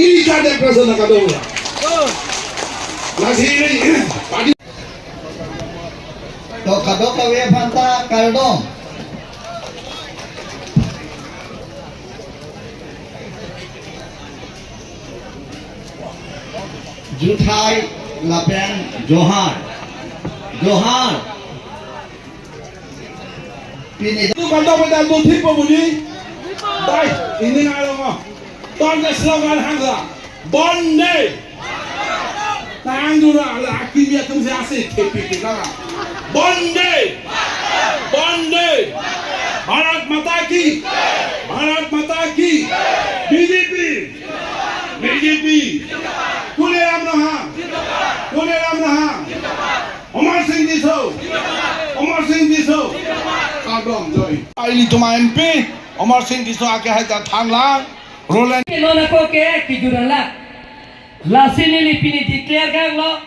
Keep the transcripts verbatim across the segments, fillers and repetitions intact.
Ini kada prasana kadokave. Lasi ini, padi. To kadokave aphanta kardom. Juthai lapen Johar. Johar. Pini. Tu kandok pen tu thik po budi. Dai, ini ngai lo mo. Ton ke slogan hangsa. Bonde. Tang dura la akimi atum se ase K P P ka. Bonde. Bonde. Bharat Mata Ki. Bharat Mata Ki. B J P. B J P. Tuliram Ronghang. Tuliram Ronghang. Amar Sing Tisso. Amar Sing Tisso. Kardom, joi. Ilitum M P Amar Sing Tisso ake hai ta thanlang. Roland. Ke non ako ke kijur alam. Lasi neli pini declare kanglo.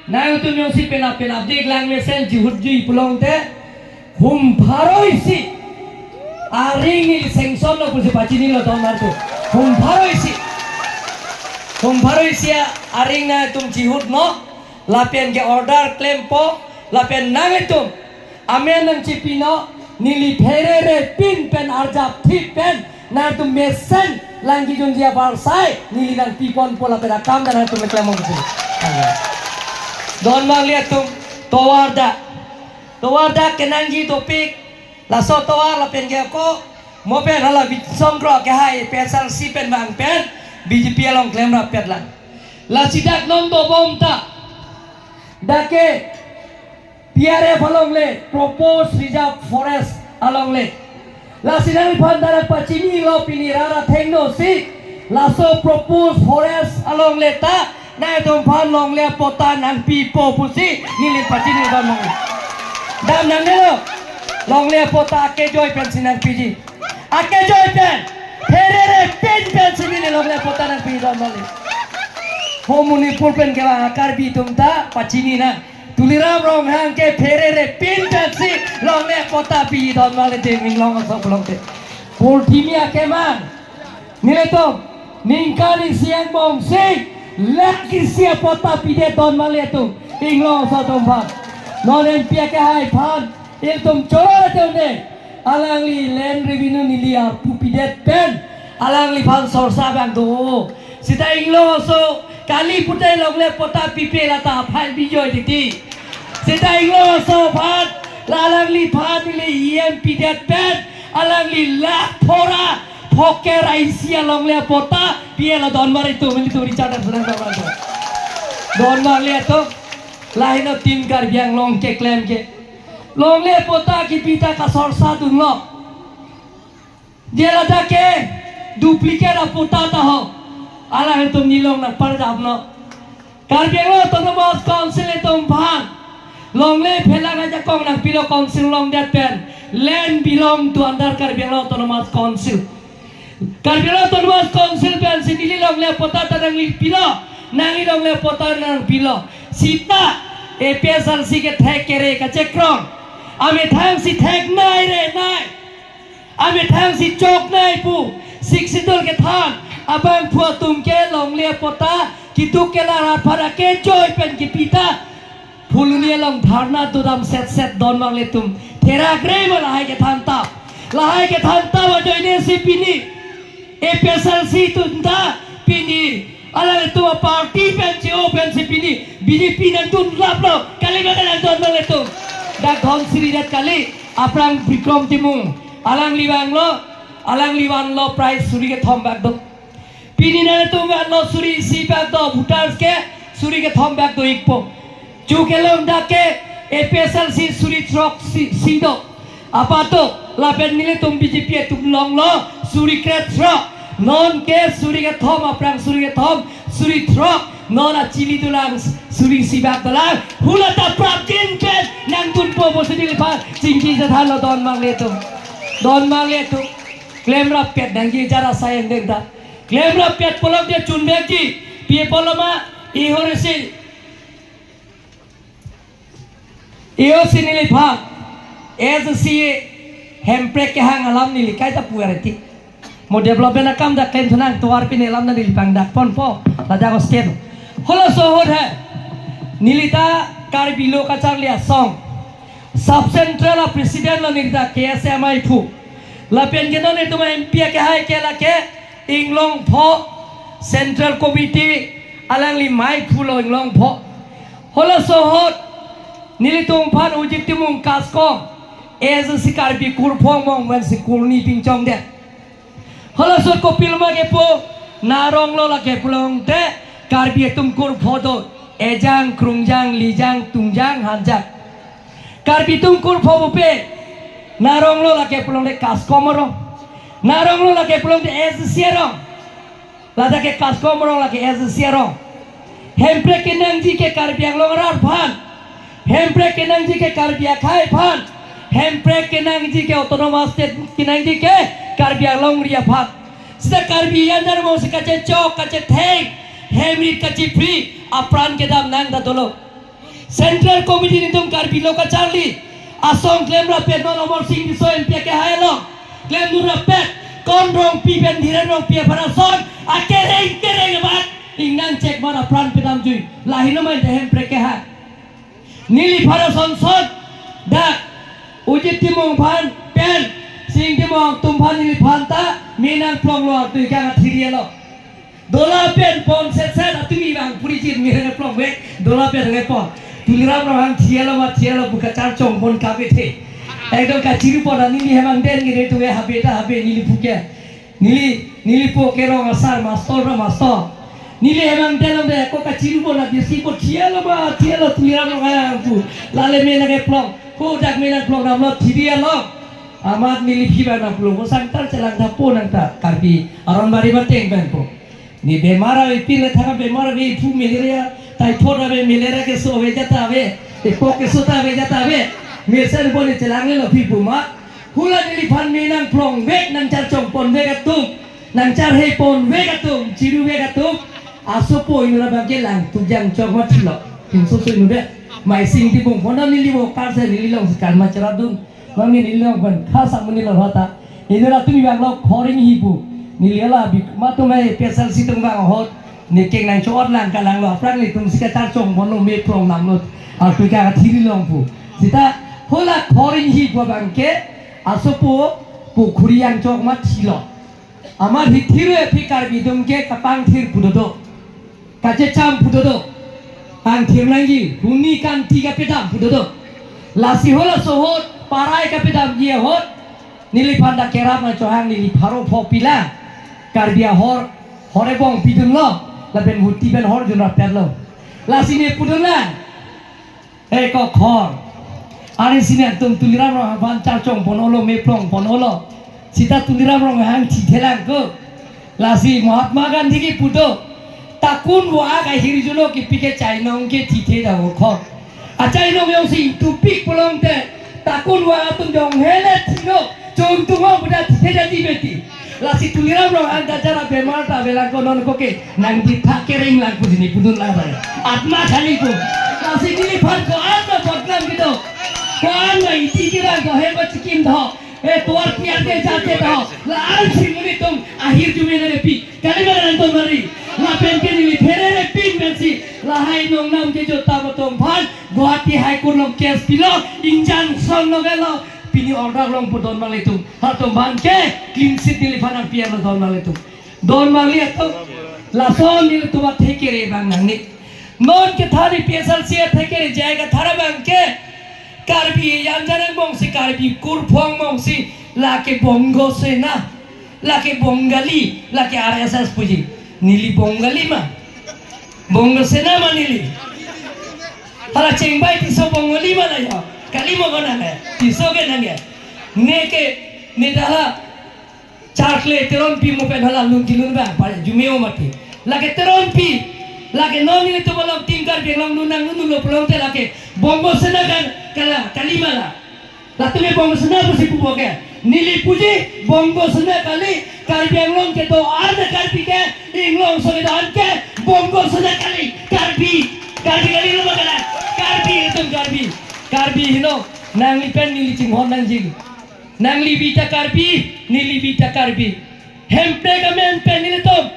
Nangtum jongsi pelap pelap dik lang mesen jihut jui pulote. Hum pharo isi. Aring neli sanction lo pusi pachinilo don mar tu. Hum pharo isi. Hum pharo isi aring nangtum jihut non. Lapen ke order klempo, lapen nanglitum amen nangchipi non, neli pherere pin pen arjap thip pen, nangtum mesen lang kijunji apar sai, neli nangpiponpo lapen akam ta nangtum klem ong si. Don marli atum, tovar dak. Tovar dak kenangji dopik, laso tovar lapen ke ako, mo pen hala bit songkro ke hai P S L C pen bang pen, B J P along klemrap pet lang. Lasi dak non dobom ta. Dak ke P R F alongle, proposed reserve forest alongle. Lasi nangphan darat pachinilo pini rara thengno si. Laso proposed forest alongle ta nangtumphan longle patta nangpipo pusi neli pachini don nang. Dam nangnelo. Longle patta akejoi pensi nangpiji. Akejoi pen. Pherere pin pensi neli longle patta nangpi don nang. Ho Manipur pen kevang a-Karbi atum ta pachini nang. Tuliram Ronghang ke pherere pin pensi longle patta pi don marli te Inglong aso pulote. Purthimi akemang. Nelitum ningkan isi angbong si lakh isi apatta pidet don marli atum Inglong aso atumphan. Non M P ake hai aphan ilitum choro atum ne. Alangli land revenue neli arpu pidet pen alangliphan sorsa bang do. Seta Inglong aso kali pute longle patta pipe lata aphai bijoi titi. Seta Inglong aso aphan la alangliphan neli E M pidet pen alangli lakh phora phoker isi alongle patta pilo don marli atum, ilitum Richard Dam senang don marli atum. Don marli atum, laheno tin Karbi Anglong keklem ke. Longle patta kipi ta kasorsa dunlo. Dia ladak ke duplicate apatta ta ho. Alanglitum nilong nangparjapnon. Karbi Anglong Autonomous Council atumphan longle phelang ajakong nangpilo council along det pen. Land belong to under Karbi Anglong Autonomous Council. Karbi Anglong Autonomous Council pensi neli longle patta ta nangli pilo. Nangli longle patta nangpilo. Seta A P S L C kethek kere kachekrong. Amethang si thek nai re nai. Amethang si chok nai pu, Sixth Schedule kethan abangphu atum ke longle patta keduk kelar aphan akejoi pen kipi ta Phuloni along dharna dodam set set don marli atum. Therak re ma lahai kethan ta. Lahai kethan ta ajoine si pini A P S L C atum ta pini alanglitum aparty pen che-o pensi pini B J P nangdunlaplo, kali ma kali nangdun marli atum. Dak Dhansiri det kali, aphrang Bikram Timung, alangli vanglo, alangli vanlo prize suri kethom bak do. Pini nangtum vanlo suri isi bak do, voters ke suri kethom bak do-ikpo. Chu kelong dak ke A P S L C suri throk isi, isi do. Apato lapen nelitum B J P atum longlo suri kre throk. Non ke suri kethom aphrang suri kethom, suri throk. Non achili dolang, suri isi bak dolang. Hula ta prapjin pen nangdunpo pusi neliphan chingki chethanlo don marli atum. Don marli atum. Klemrap pet nangji jara sayang deng ta. Klemrap pet pulote chunbekji. Pi apotlo ma ihor isi. Iyo si neliphan, S C Hemprek kehang alam neli kaita pu arti. Mo development akam dak klem thunang tovar pine lam na neli pangdak ponpo. Ladak hostel. Halaso ahut he. Neli ta Karbi Lo Kacharli Asong Sub Central a President lo neli ta K S M I phu. Lapen ke non itum M P akehai ke lake Inglongpho Central Committee alangli mai phu lo Inglongpho. Halaso ahut nelitum aphan Ujit Timung kaskom, eh, si Karbi kurphong mong ven si kurni pingchong det. Halaso ahut kopiloma kepu, narong lo lake pulote Karbi atum kurpho do, ejang, krungjang, lijang, tungjang, hanjang. Karbi atum kurpho pupe, narong lo lake pulote kaskom arong. Narong lo lake pulote S C arong. Ladak ke kaskom arong lake S C arong. Hemprek kenangji ke Karbi Anglong arat aphan. Hemprek kenangji ke Karbi akhei aphan. Hemprek kenangji ke Autonomous State kenangji ke Karbi Anglong ri aphan. Seta Karbi anjar mo si kachechok, kachetheng, hemrit kachiphri, apran kedam nang ta dolo. Central Committee nelitum Karbi Lo Kacharli Asong klemrap pen non Amarsing Tisso M P akehai along klemdun rapet, Kon Rongpi pen Dhiren Rongpi aphan ason akereng kereng amat ingnang chek mat apran pedamjui. Lahin amai ta hemprek kehai. Neliphan ason son dak Ujit Timung aphan pen Sing Timung atum aphan neliphan ta me nangplong lo, artu ikang athiri lo. Dola pen pon set set atum ibang puri jin mi reng plong vek, dola pen reng pon. Tuliram Ronghang thielo ma thielo pu kacharchong pon kave the. Ekdom kachiru pon ani neli hemang den ngi re tu habe ta habe neli puke. Neli, neli po ke rong asar, mastor ra mastor. Neli hemang den lo de ko kachiru pon na desi po thielo ma thielo Tuliram Ronghang pu. Lale me nangplong. Ko dak me nangplong namlo thiri alo. Amat neli phi ba nangplong. Ko sangtar chelang ta po nang ta Karbi aron bari bateng pen po. Ne bemar ave, pine thang bemar ave, iphu malaria, typhoid ave, malaria keso ave jata ave, epok keso ta ave jata ave. Mesen pon ne chelang lo phi pu ma. Hula neliphan me nangplong vek, nangcharchong pon vek atum, nangcharhe pon vek atum, chiru vek atum. Asopo inut abang ke lang tu jang chok ma thilo. Pinso so inut de. Mai Sing Timung pon neli bo kar se neli long si kar ma chara dun. Mami neli long pen khas amun neli lo hota. Inut atum ibang lo khoring hi pu. Neli ala bi matum ai P S L C atum bang ahut. Ne keng nangchot lang kalang lo aphrang nelitum si kacharchong pon lo me plong nam lo. Artu ikang athiri long pu. Seta hula khoring hi pu abang ke asopo pukhuri yang chok ma thilo. Amat hithiro aphi Karbi atum ke kapangthir pu dodo. Kachecham pu dodo. Pangthir nangji, huni kanti kapedam pu dodo. Lasi halaso ahut, parai kapedamji ahut. Neliphan ta kerap nangchohang neli pharo pho pilang. Karbi ahor, hor ebong pidun lo. Lapen huti pen hor jun rapet lo. Lasi ne pudun lang. He ko khor. Ari sini atum Tuliram Ronghang aphan charchong pon olo, me plong pon olo. Seta Tuliram Ronghang thithelang ko. Lasi Mahatma Gandhi ke pu do. Takun wa ka hirjuno kipi ke chainong ke thithe da ko khor. Achainong jongsi tupik pulote takun wa atum jong hele thilo. Chontung ho buda thithe da di beti. Lasi Tuliram Ronghang ta jara bemar ta avelang ko non ko ke nangji thak kereng lang pu sini pudun lang bai. Atma khali pu. Lasi neliphan ko-an na bodnam kedo. Ko-an na iti kelang ko hem ba chikim tho. Eh, tovar piar ke jate tho. La-an si monit atum ahirjume nangpi. Kali mana nangtum mari. Lapen ke neli pherere pin pensi. Lahai nongnam kejut atum aphan. Guwahati High Court along case pilo. Injunction lo gelo. Pini order long pu don manglitum. Halatum abang ke clean sheet neliphan nangpi-an lo don manglitum. Don mangli atum. Lason nelitum athekere abang nangne. Non kethan P S L C athekere jai kathar abang ke. Karbi anjar angbong si Karbi kurphong mong si lake Bongo Sena. Lake Bongali, lake R S S puji. Neli Bongali ma. Bongo Sena ma neli. Hala chengbai Tisso Bongali ma la ya. Kali mo ko nang eh. Tisso ke nang eh. Ne ke, ne ta hala charkle Teronpi mo pen hala lun kilun bang, pa jumeo mati. Lake Teronpi, lake non nelitum along tim Karbi Anglong lun nanglun lo pulote lake Bongo Sena kan kala, kali ma la. Latum ke Bongo Sena pusi pupo ke. Neli puji Bongo Sena kali, Karbi Anglong kedo-an Karbi ke, Inglongso kedo-an ke, Bongo Sena kali, Karbi, Karbi kali lo ma kala, Karbi itum Karbi, Karbi heno, nangli pen neli chinghon nangji. Nangli bi ta Karbi, neli bi ta Karbi. Hemprek amen pen nelitum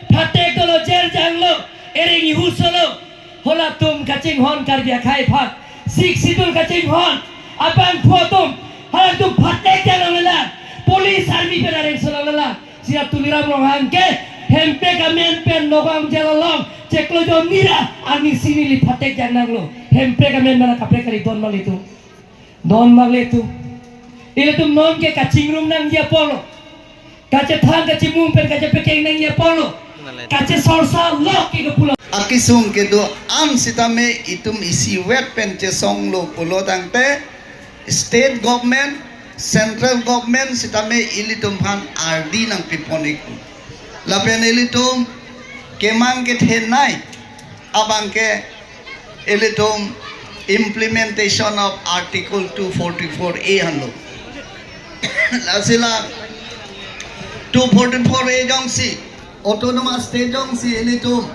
phatek dolo, jer janglo, ereng ihu solo. Halatum kachinghon Karbi akhei aphan, Sixth Schedule kachinghon abangphu atum, halatum phatek jang nanglela, police army pen areng solo lela. Sita Tuliram Ronghang ke Hemprek amen pen Nagaon jail along chiklo jon nira arnisi neli phatek jang nanglo. Hemprek amen mana kaprek kali, don malitum. Don malitum. Ilitum non ke kachingrum nangji apotlo, kachethang kachimung pen kachepekeng nangji apotlo, kachesorsa lok ke kepulo. Akesung kedo-an sitame itum isivet pen chesonglo pulo tangte, state government, central government sitame ilitum aphan ardi nangpipon ik. Lapen ilitum kemang kethenei abang ke ilitum implementation of Article two forty-four A anlo. Lasi la two forty-four A jongsi autonomous state jongsi ilitum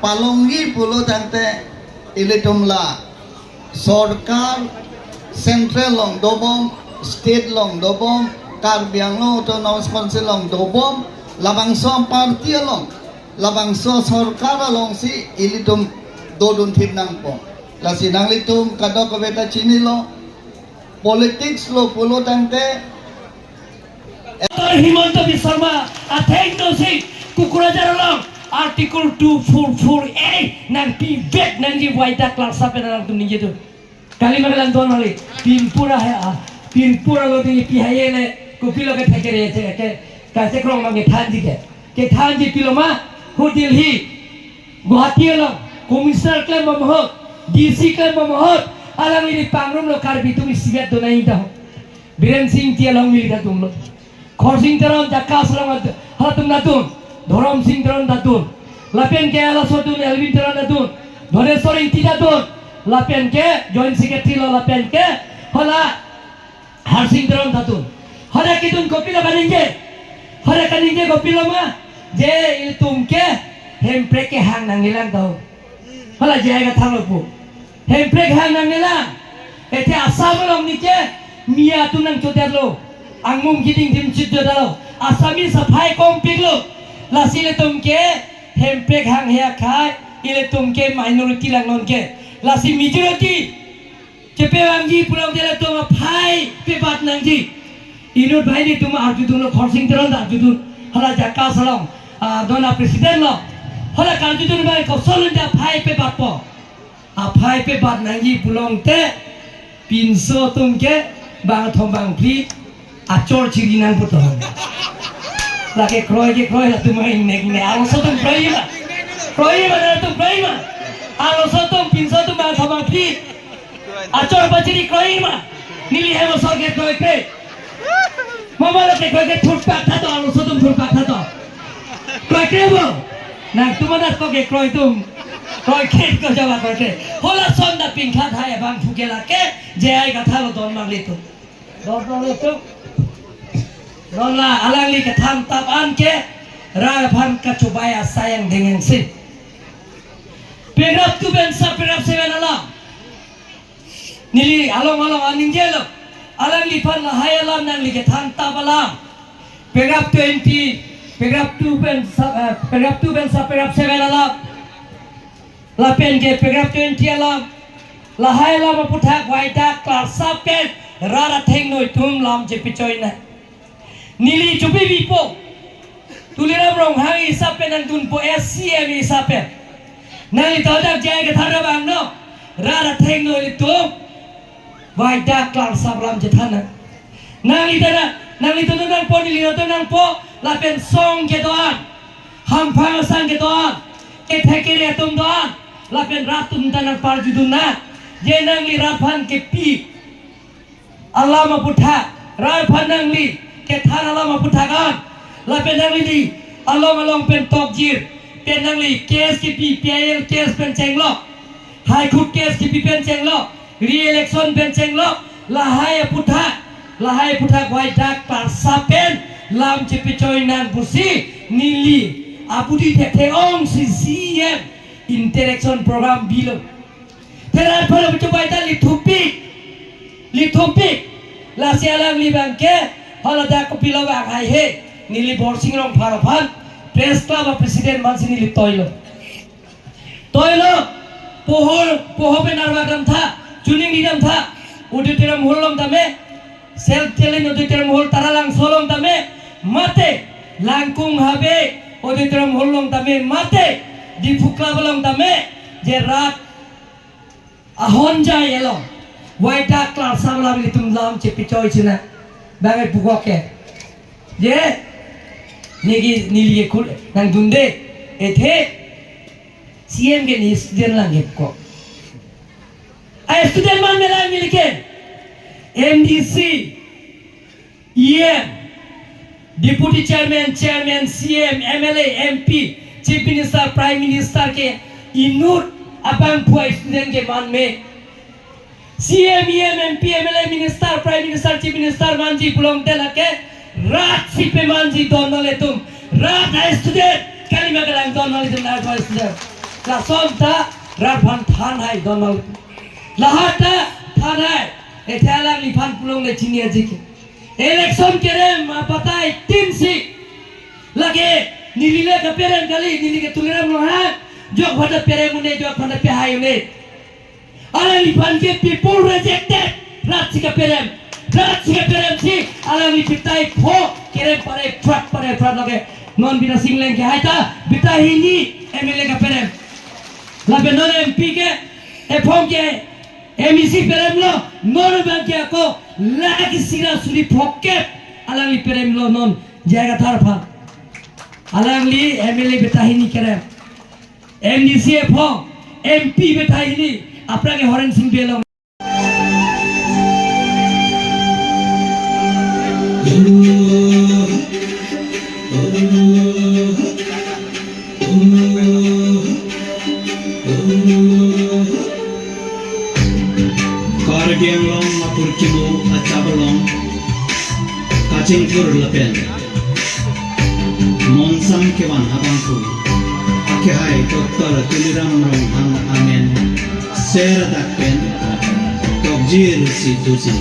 palongji pulo tangte, ilitum la sorkar central along dobom, state along dobom, Karbi Anglong Autonomous Council along dobom, labangso party along, labangso sorkar alongsi ilitum dodun thip nangpo. Lasi nanglitum kadokave ta chinilo, politics lo pulo tangte, Doctor Himanta Biswa Sarma athengno si Kokrajhar along Article two forty-four A nangpivet nangji, waida klarsa pen alangtum ningjedun. Kali ma kalang, don mali. Pinpura hai a. Pinpura lo di pi hai le. Kopilo kethekere che ke. Kaise krong ma kethanji ke. Kethanji pilo ma. Ho Delhi, Guwahati along Commissioner klembom ahut, D C klembom ahut, alangli pangrum lo, Karbi atum isivet donai ta. Biren Singh Engti along neli ta dunlo. Khorsing Teron Jakas along ad-, halatum ta dun. Dhorom Sing Teron ta dun. Lapen ke halaso dun, Elwin Teron ta dun. Dhoneswar Engti ta dun. Lapen ke Joint Secretary lo, lapen ke hala Harsing Teron ta dun. Hala kedun kopilo kaningje? Hala kaningje kopilo ma? Je ilitum ke Hemprek kehang nangjilang tau. Hala J I Kathar lo pu. Hemprek hang nangjilang. Athe Assam along nike Miya atum nangchodetlo. Angmum kiding dim chit jodalo. Assamese aphai kompiklo. Lasi ilitum ke Hemprek hanghe akhei, ilitum ke minority lang non ke. Lasi majority chepevangji pulote ilitum aphai pebat nangji. Inut banghini atum arjudunlo, Khorsing Teron ta arjudun. Hala Jakas along, ah, dona president lo. Hala karjudun bai koson ta aphai pebatpo. Aphai pebat nangji pulote pinso atum ke bangthom bangphli achor chiri nang puthot. Lake kroi ke kroi, latum ma ingnek ne. Arloso atum kroi ma. Kroi ma, latum kroi ma. Arloso atum, pinso atum bangthom bangphli achor pachiri kroi ma. Neli hem asor ke kroikre. Mama lo ke kroikre, thurpak tha to, arloso atum thurpak tha to. Kroikre bo. Nangtum anak ko ke kroi atum. Kroikre ko jawa kroikre. Halason ta pingkhat hai abangphu ke lake J I Kathar lo, don malitum. Don malitum. Don la alangli kethandap an ke rat aphan kachobai asai angdeng angse. Paragraph two pen sub paragraph seven alam. Neli along along aningjelo. Alangliphan lahai alam nangli kethandap alam. Paragraph twenty, paragraph two pen sub, eh, paragraph two pen sub paragraph seven alam. Lapen ke paragraph twenty alam. Lahai alam aphuthak waida klarsa pen rat athengno itum lam chepechoi nang. Neli chobi bipo. Tuliram Ronghang hisap pen nangdunpo, S C M hisap pen. Nangli ta ajak J I Kathar abang no. Rat athengno ilitum waida klarsa lam chethan nang. Nangli ta na, nangli ta nangpo, neli ta nangpo, lapen song kedo-an, hamphang asang kedo-an, kethek kere atum do-an, lapen rat atum ta nangparjudun nang. Je nangli rat aphan kepi alam aphuthak, rat aphan nangli kethan alam aphuthak an, lapen nangli di along along pen tokjir, pen nangli case kepi, P I L case pen chenglok, High Court case kepi pen chenglok, re-election pen chenglok, lahai aphuthak, lahai aphuthak waida klarsa pen lam chepechoi nang pusi neli apudi thekthe ong si C E M interaction program bilo. Te rat aphan lo chobai ta lithupik, lithupik. Lasi alangli abang ke, hala dak kopilo abang haihe. Neli Borsing Rongphar aphan Press Club a-president mansi neli toilo. Toilo, poho, poho pen arvak damtha, chuning di damtha, auditorium hall along tame, Self Challenge Auditorium Hall Taralangso along tame, mate Langkung Habe Auditorium Hall along tame, mate Diphu Club along tame, je rat ahonjai along, waida klar samla ilitum lam chepichoi china, bang e pukok ke. Je, negi neli ke kul nangdunde, ethe C M ke ne student lang ke pukok. A student manme lang neli ke, M D C, E M, Deputy Chairman, Chairman, C M, M L A, M P, Chief Minister, Prime Minister ke inut abangphu a student ke manme. C M, E M, M P, M L A, Minister, Prime Minister, Chief Minister manji pulote lake rat si pemanji don nanglitum. Rat a student, kalima kelang don nanglitum, rat a student. Lason ta rat aphan than hai don nanglitum. Lahata than hai, ethe alangliphan pulongle chini ajik. Election kerem apatai tin si. Lake neli le kaperem kali, neli ke Tuliram Ronghang. Jok pada perem un-e, jok pada pehai un-e. Alangliphan ke people rejected. Rat si kaperem. Rat si kaperem si alangli betai pho kerem pare prat pare prat lake. Non Bidya Sing Engleng ke hai ta betai hini M L A kaperem. Lapen non M P ke ephong ke M E C peremlo, non abang ke ako lakh isi ra suri phokep alangli peremlo non J I Kathar aphan. Alangli M L A betai hini kerem. M D C ephong, M P betai hini, aphrang ke Horen Sing Bey along. Karbi Anglong Mapurkimu achap along kachingthur lapen monsam kevan abangphu akehai Doctor Tuliram Ronghang amen ser adak pen tokjir si doji.